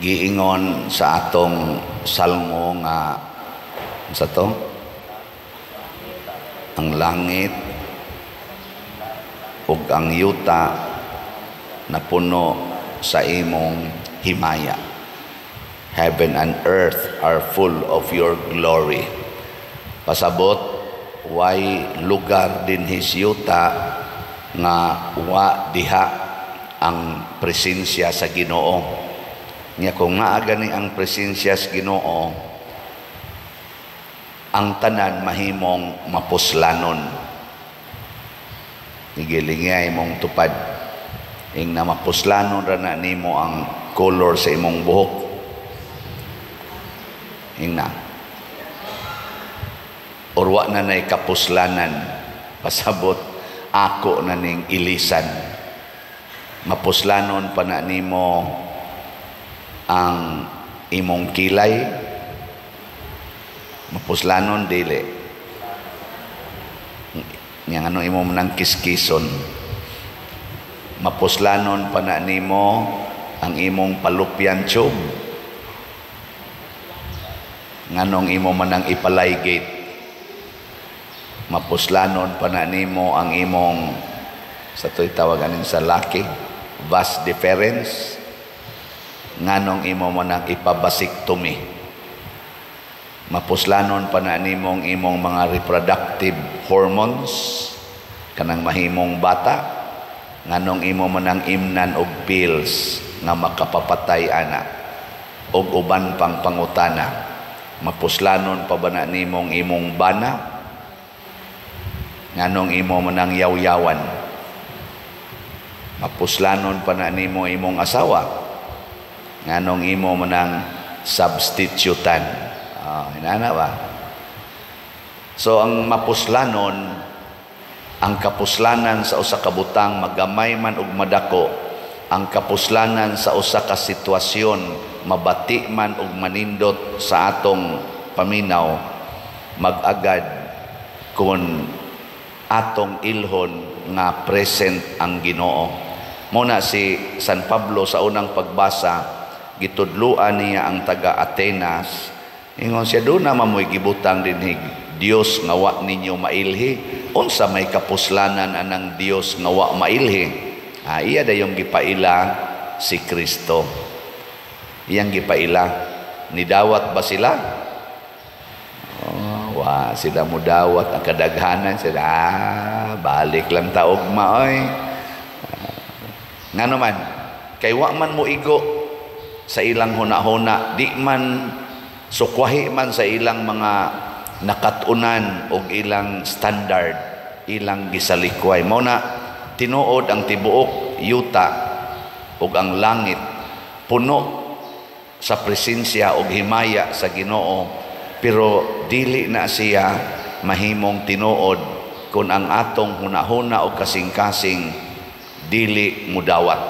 Giingon sa atong salmo nga sa to, ang langit ug ang yuta napuno sa imong himaya. Heaven and earth are full of your glory. Pasabot, way lugar dinhi sa yuta nga wa diha ang presensya sa Ginoo. Nya kung naa gani ang presensya sa Ginoo, ang tanan mahimong mapuslanon. Gilingay imong tupad. Ing na mapuslanon ra na nimo ang color sa imong buhok. Ing na. Or wa na nay kapuslanan. Pasabot, ako na ning ilisan. Mapuslanon pa na nimo ang imong kilay. Mapuslanon dili. Yang ano imo manang kiskison. Mapuslanon pa na nimo ang imong fallopian tube. Nganong imo manang ipa-ligate. Mapuslanon pa na nimo ang imong, sa to'y tawag aning sa laki, vas deferens. Nganong imo manang ipa-vasectomy. Mapuslanon pa na nimo ang imong mga reproductive hormones, kanang mahimong bata. Nganong imo manang imnan og pills nga makapapatay ana og uban pang pangutana. Mapuslanon pa ba na nimong imong bana? Nganong imo manang yaw-yawan? Mapuslanon pa na nimo imong asawa? Nganong imo manang substitutan? Inana ba? So ang mapuslanon, ang kapuslanan sa usa ka butang, magamay man og madako, ang kapuslanan sa usa ka sitwasyon, mabati man og manindot sa atong paminaw, mag-agad kung atong ilhon nga present ang Ginoo. Muna si San Pablo sa unang pagbasa, gitudluan niya ang taga Atenas. Ingon siya, "Duna man mo'y gibutang dinhi Dios nga wa ninyo mailhi. Unsa may kapuslanan anang Dios nga wa mailhi?" Iya dayong gipaila si Kristo. Iyang gipaila. Nidawat ba sila? Oh, wa sila mudawat. Ang kadaghanan sila, "Balik lang ta ugma oy." Ngano man? Kay wa man mo igo sa ilang huna-huna, di man sukwahi man sa ilang mga nakatunan og ilang standard, ilang gisalikway. Mao na tinuod ang tibuok yuta ug ang langit puno sa presensya og himaya sa Ginoo, pero dili na siya mahimong tinuod kung ang atong hunahuna o kasing-kasing dili mudawat.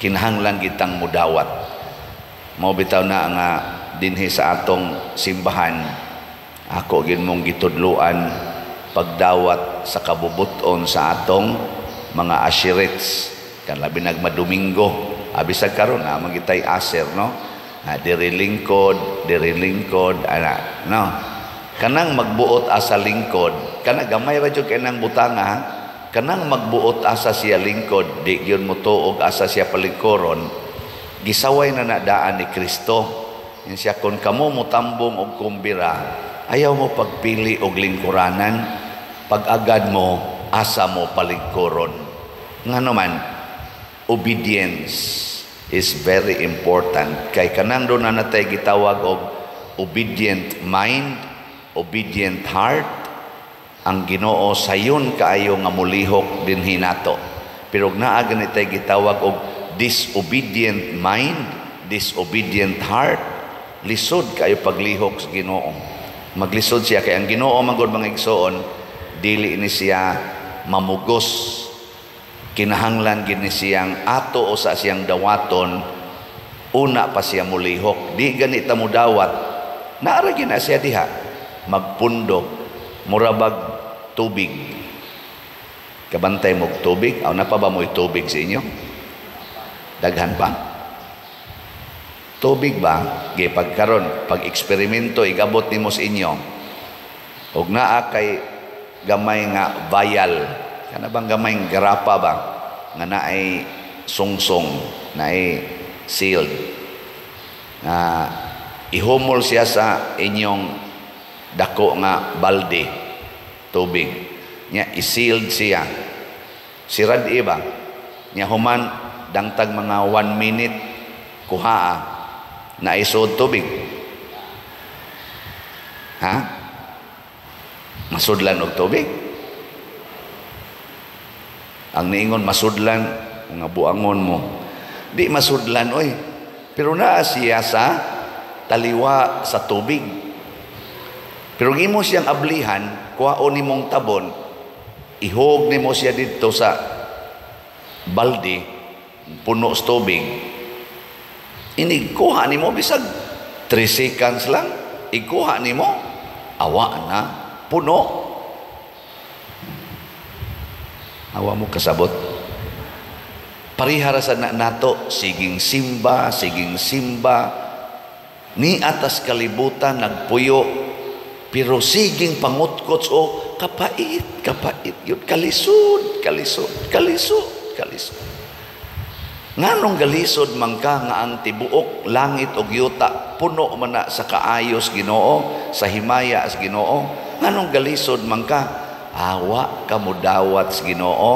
Kinahanglan kitang mudawat. Mao bitaw na nga dinhi sa atong simbahan, ako gin mong gitudluan pagdawat sa kabubuton sa atong mga usherates kan, labi nagmadomingo. Abisag karon na magitay usher, no? Diri lingkod, diri lingkod ana, no? Kanang magbuot asa lingkod, kana gamay ra jud kay nang butanga, ha? Kanang magbuot asa siya lingkod, di gyud mo tuog asa siya palingkoron. Gisaway na nadaan ni Kristo. Yan siya, kung kamo motambong og kumbira, ayaw mo pagpili og lingkuranan, pag-agad mo, asa mo palingkuron. Ngano man? Obedience is very important. Kay kanang duna na natay gitawag og obedient mind, obedient heart, ang Ginoo sayon kaayo nga mulihok dinhi nato. Pero naa gani tay gitawag og disobedient mind, disobedient heart, lisod kayo paglihok sa Ginoo. Maglisod siya kay ang Ginoo man gud, mga igsoon, dili ni siya mamugos. Kinahanglan gid ni siyang ato o sa siyang dawaton, una pa siya mulihok. Di gani ta mudawat, naara gyud na siya diha magpundo, murabag tubig. Kabantay mo tubig? Aw, na pa ba mo'y tubig sa inyo? Daghan pa. Tubig ba? Gi pagkaron, pag eksperimento igabot nimo sa inyo. Og naa kay gamay nga vial, kana bang gamay garapa ba nga naay sungsong, naay sealed. Nga ihumol siya sa inyong dako nga balde tubig. Nya i-sealed siya. Sirad iba. Nya human dangtag mga 1 minute kuhaa na isod tubig. Ha? Masudlan og tubig? Ang niingon masudlan, mga buangon mo. Di masudlan oy. Pero naa siya sa taliwa sa tubig. Pero imo siyang ablihan, kuhaon nimong tabon, ihog nimo siya didto sa balde, puno sa tubig. Inigkuha nimo bisag 3 seconds lang, ikuha nimo, awa na, puno. Awa mo kasabot. Parihara sa nato, siging simba, siging simba, ni atas kalibutan nagpuyo, pero siging pangutkots o kapait, kapait yun, kalisod, kalisod, kalisod, kalisod. Nganong galisod man ka nga ang tibuok langit ug yuta puno man na sa kaayos Ginoo, sa himaya sa Ginoo? Nganong galisod man ka? Awa ka modawat sa Ginoo.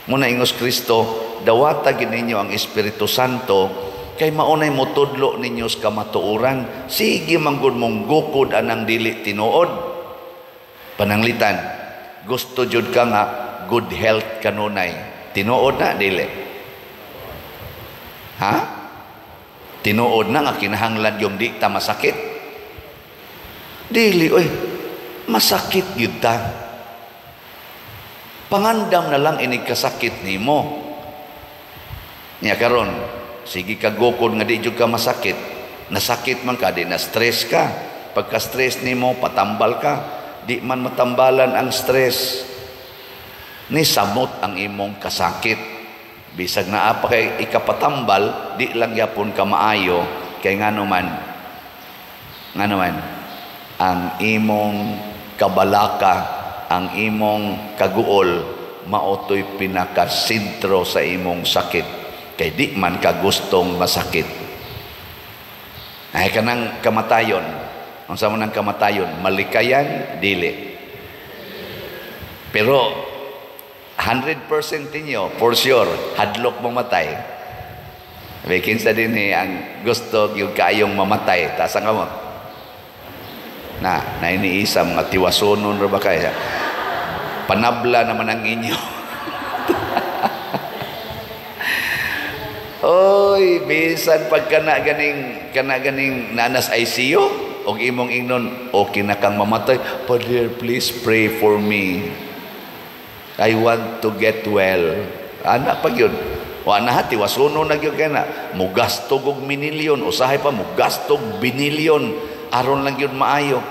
Muna ingos Kristo, dawata gid ninyo ang Espiritu Santo kay maunay motudlo ninyo sa kamatuoran. Sige man gud mong gukod anang dili tinuod. Pananglitan, gusto jud ka nga good health kanunay. Tinuod na dili? Ha? Tinuod na nga kinahanglan yung di ta masakit? Dili, oy. Masakit gyud ta. Pangandam na lang inig kasakit nimo. Nya karon, sige ka gukod nga di jud ka masakit. Nasakit man ka, di na stress ka. Pagka stress nimo, patambal ka. Di man matambalan ang stress. Ni samot ang imong kasakit. Bisag naa pa kay ikapatambal, di lang yapon ka maayo kay ngano man ang imong kabalaka, ang imong kaguol maotoy pinakasentro sa imong sakit kay di man ka gustong masakit. Ay kanang kamatayon, unsa man ang kamatayon, malikayan dili. Pero 100% ninyo, for sure, hadlok mamatay. May kinsa din eh, ang gusto yung kaayong mamatay. Taas ang kamot. Na, nainiisa, mga tiwasonon ra ba kaya? Panabla naman ang inyo. Oy, bisan pag kana ganing nanas ICU, og imong ingnon, okay na kang mamatay. Father, please pray for me. I want to get well. Ana pag yun. Wa na hati, wasuno na yun kaya na. Mugastog og minilyon. Usahay pa, mugastog binilyon. Aron lang yun maayo.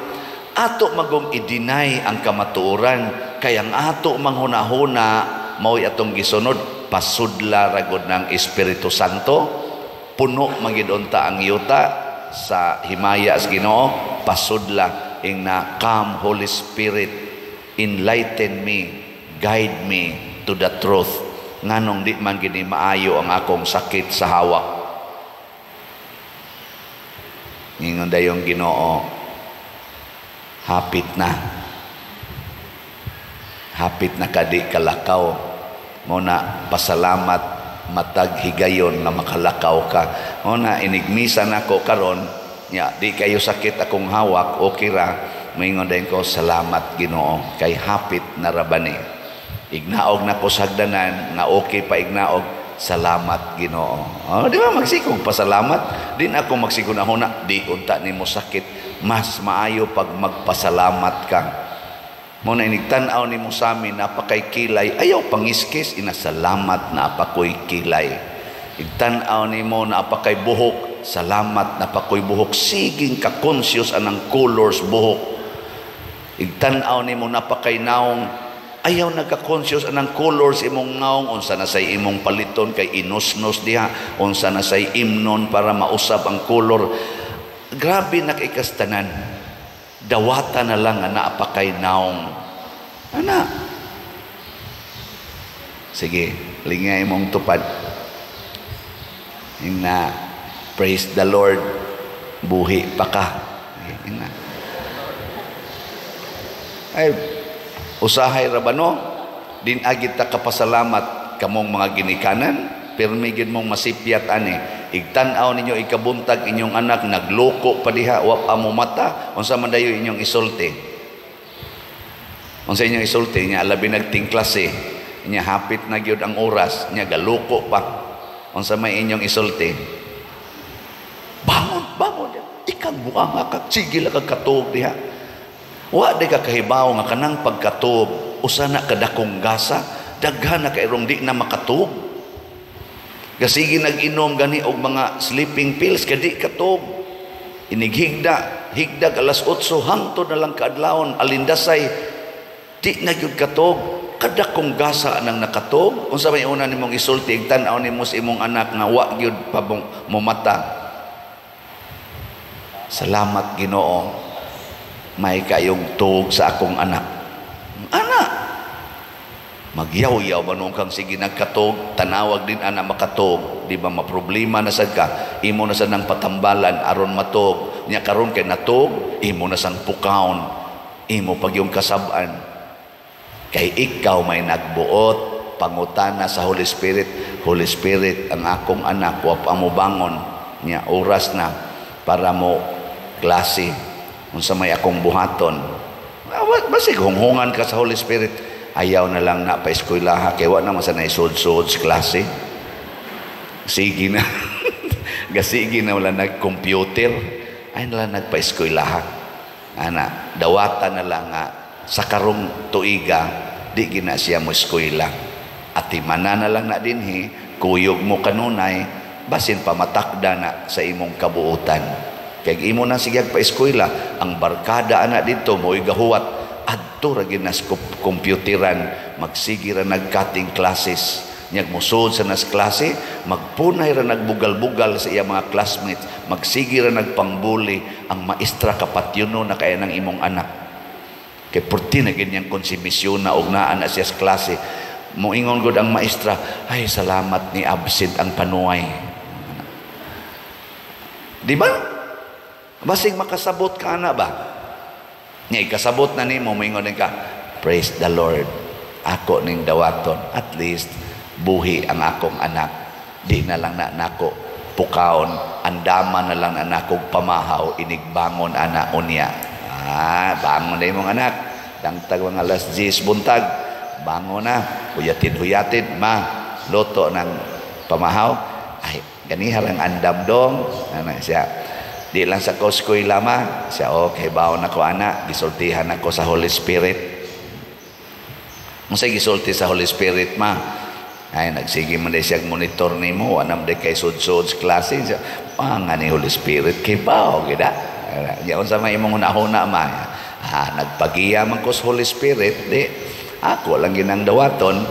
Ato magong i-deny ang kamatuoran. Kaya ang ato manghunahuna, mao'y atong gisunod, pasudla ragod ng Espiritu Santo. Puno magidunta ang yuta sa himaya sa Ginoo. Pasudla ing na, come Holy Spirit, enlighten me, guide me to the truth. Nganong di man gini maayo ang akong sakit sa hawak. Ingon dayong Ginoo, hapit na. Hapit na kadi kalakaw. Muna pasalamat matag higayon nga makalakaw ka. Muna inigmisa nako karon, nya di kayo sakit akong hawak, okay ra. Moingon dayon ko, salamat Ginoo kay hapit na ra bani. Ignaog na ko sa hagdanan nga okay pa ignaog, salamat Ginoo. Oh, di ba magsikog pasalamat? Di na ako magsikog na huna, di unta nimo sakit, mas maayo pag magpasalamat ka. Mo na inigtan-aw nimo sa amin napakay kilay, ayaw pangiskis, inasalamat na apakoy kilay. Igtan-aw nimo na apakay buhok, salamat na apakoy buhok, siging ka-conscious anang colors buhok. Igtan-aw nimo napakay naong, Ayaw nagka-conscious anang colors imong naong, unsa na say imong paliton kay inusnos diha, unsa na say imnon para mausab ang color. Grabe na kay kastanan. Dawata na lang nga naa pa kay naong. Ana. Sige, lingay imong tupad. Ina, praise the Lord, buhi pa ka. Ina. Ay, usahay ra ba, no? Din agit ta kapasalamat kamong mga ginikanan, pirmi gid mong masipyat ani. Igtan-aw ninyo ikabuntag inyong anak nagloko pa diha, wa pa mo mata, unsa man dayo inyong isulti? Unsa inyong isulti nya labi nagtingklase, nya hapit na gyud ang oras, nya galoko pa. Unsa may inyong isulti? Bangon, bangon. Ikang buanga ka, sige lang kag katuog diha. Wa di ka kahibaw nga kanang pagkatuog usa na kadakong gasa, daghan na kairong di na makatuog. Gasigi nag-inom gani og mga sleeping pills kay di katuog. Inighigda, higdag alas 8 hangtod na lang kaadlawon alindasay di na gyud katuog. Kadakong gasa nang nakatuog. Unsa may una nimong isulti tan-aw nimo sa imong anak nga wa gyud pa mumata? Salamat Ginoo, may kayong tuog sa akong anak. Anak, magyaw-yaw ba noong kang sige nagkatuog, tanawag din anak makatuog, di ba maproblema na sad ka, imo na sad ng patambalan aron matuog, nya karon kay natuog, imo na sang pukaon, imo pag yung kasab-an. Kay ikaw may nagbuot, pangutana sa Holy Spirit, Holy Spirit, ang akong anak, wa pa mo bangon, nya oras na para mo klase, unsa may akong buhaton. Basig hunghungan ka sa Holy Spirit, ayaw na lang na pa-eskwelaha kay wa na man sa naisud-sud sa klase. Sige na. Gasige na wala nag-computer, ay na lang nagpa-eskwelaha. Ana, dawata na lang nga sa karong tuiga di gina siya mo eskwela. Atimana na lang na dinhi, kuyog mo kanunay, basin pamatakda na sa imong kabuutan. Kay imo na sige pa-eskwela, ang barkada ana didto mo'y gahuwat adto ra gid nas computeran, magsige ra nag-cutting classes. Nyag mosud sa nas klase, magpunay ra nagbugal-bugal sa iya mga classmates, magsige ra nagpangbuli ang maestra kapatyuno na kaya ng imong anak. Kay purti na ganyang konsumisyon na og naa na siya sa klase. Moingon gud ang maestra, ay salamat ni absent ang panuay. Di ba? Basing makasabot ka na ba? Nga ikasabot na nimo, moingon din ka, praise the Lord, ako ning dawaton, at least buhi ang akong anak. Di na lang na nako pukaon, andama na lang na nako pamahaw, inigbangon ana unya. Ah, bangon na imong anak. Dangtag mga alas 10 buntag, bangon na, huyatin-huyatin, ma, luto ng pamahaw. Ay, ganiha lang andam dong. Ana siya. Di lang sa koskoy lama. Siya, okay, baon ako ana, gisultihan ako sa Holy Spirit. Unsay gisulti sa Holy Spirit, ma? Ay, nagsige man day siyang monitor nimo, wa nam day kay sud-sud sa klase. Siya, nga ni Holy Spirit kay bao gid. Ya unsa may imong hunahuna, ma? Ah, nagpagiya man ko sa Holy Spirit, di ako lang ginang dawaton,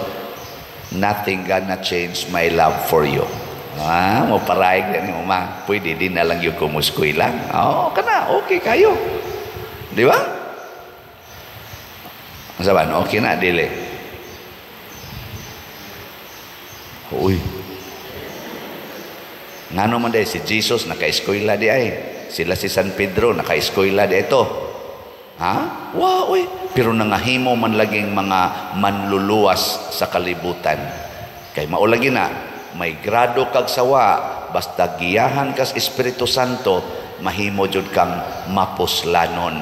nothing gonna change my love for you. Ah, mo paraig na nimo, ma. Pwede din na lang yung kumuskoy lang. Oh, kana, okay kayo. Di ba? Unsa ba? Okay na, dili. Uy. Ngano man day si Jesus naka-eskwela di ay. Sila si San Pedro naka-eskwela di ito. Ha? Wow, uy. Pero nangahimo man laging mga manluluwas sa kalibutan. Kay maulagi na, may grado kag sawa, basta giyahan kas Espiritu Santo, mahimo jud kang mapuslanon.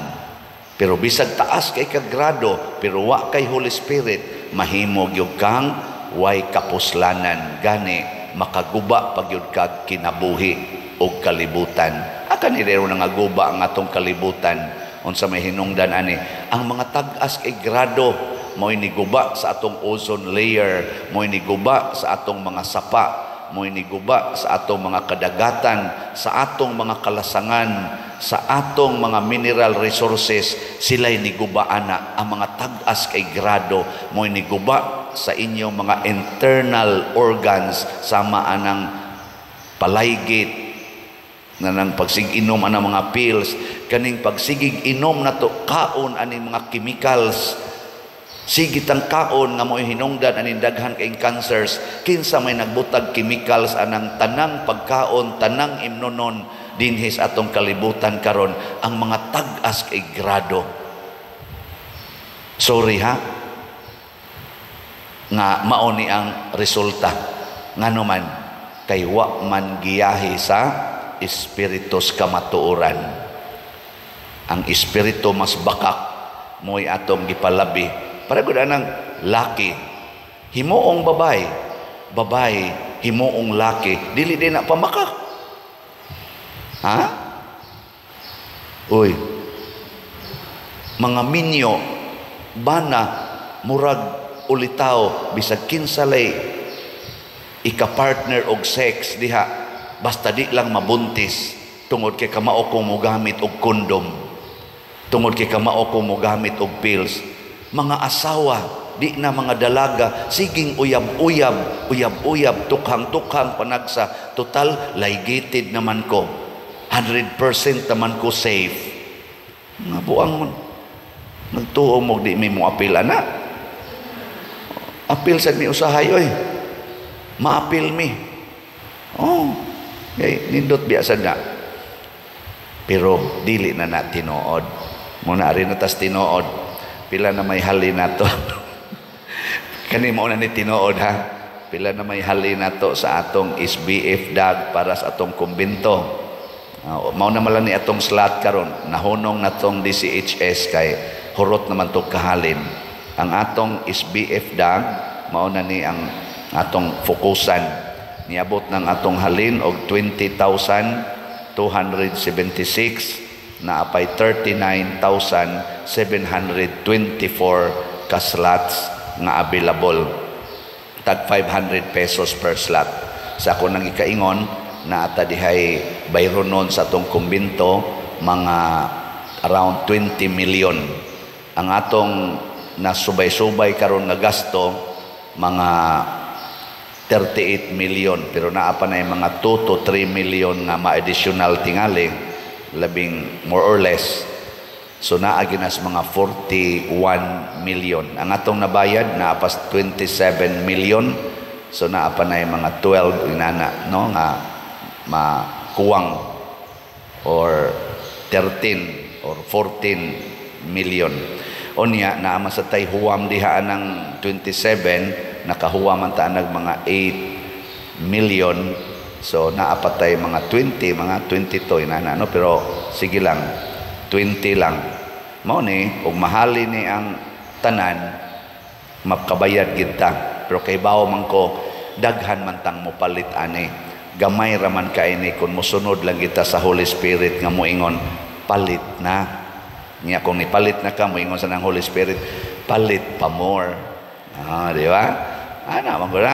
Pero bisag taas kay kag grado, pero wa kay Holy Spirit, mahimo gyud kang way kapuslanan. Gani makaguba pagyud kag kinabuhi og kalibutan. Akan ni nga guba ang atong kalibutan. Unsa may hinungdan ani ang mga tag-as kay grado mo'y niguba sa atong ozone layer, mo'y niguba sa atong mga sapa. mo'y niguba sa atong mga kadagatan, sa atong mga kalasangan, sa atong mga mineral resources, sila'y niguba ana. Ang mga tag-as kay grado mo'y niguba sa inyong mga internal organs, sama anang palaygit na nang pagsiginom anang mga pills, kaning pagsigig inom nato, kaon aning mga chemicals. Sige tang kaon nga mo'y hinungdan aning daghan kay cancers. Kinsa may nagbutag chemicals anang tanang pagkaon, tanang imnonon dinhi sa atong kalibutan karon? Ang mga tag-as kay grado. Sorry ha, nga mao ni ang resulta. Ngano man? Kay wa man giyahi sa espiritu sa kamatuoran. Ang espiritu mas bakak mo'y atong gipalabi. Para gud anang laki himuong babay, babay himuong laki, dili din na pamakak ha. Uy, mga minyo bana, murag ulitaw, bisag kinsa lay ika-partner og sex diha, basta di lang mabuntis, tungod kay kamao kong mogamit og kondom, tungod kay kamao kong mogamit og pills. Mga asawa di na, mga dalaga, siging uyab-uyab, uyab-uyab, tukhang-tukhang panagsa, total ligated naman ko, 100% naman ko safe. Nga buang mo, nagtuo mo di mi mo apil ana. Apil sad mi usahay, oy. Maapil mi. Oh, kay nindot biya sad na, pero dili na na tinuod mo na rin na tas tinuod. Pila na may hali nato kani mo na ni tinuod ha? Pila na may hali nato sa atong SBF dag para sa atong kumbento? Mao na man ni atong slot karon. Nahunong natong DCHS kay hurot naman to kahalin. Ang atong SBF dag, mao na ni ang atong fokusan. Niabot ng atong halin og 20,276 na apay 39,724 ka slots nga available, tag 500 pesos per slot. Sa ako nang ikaingon na ata dihay bayronon sa atong kumbento, mga around 20 million. Ang atong nasubay-subay karon nga gasto, mga 38 million, pero naa pa na mga 2 to 3 million nga ma-additional tingali, labing more or less. So naa ginas mga 41 million. Ang atong nabayad naa pas 27 million, so naa pa na mga 12 inana, no, nga makuwang or 13 or 14 million. Unya naa man sa tay huwam diha ng 27, nakahuwam man ta nag mga 8 million, so naa pa tay mga 20, mga 22 inana, no? Pero sige lang, 20 lang. Mao ni ug mahali ni ang tanan, makabayad gid ta. Pero kay bawo man ko, daghan man tang mopalit ani. Gamay ra man kay ni kung mosunod lang kita sa Holy Spirit nga moingon, "Palit na." Nya kung nipalit na ka, moingon sa nang Holy Spirit, "Palit pa more." Ah, di ba? Ana man.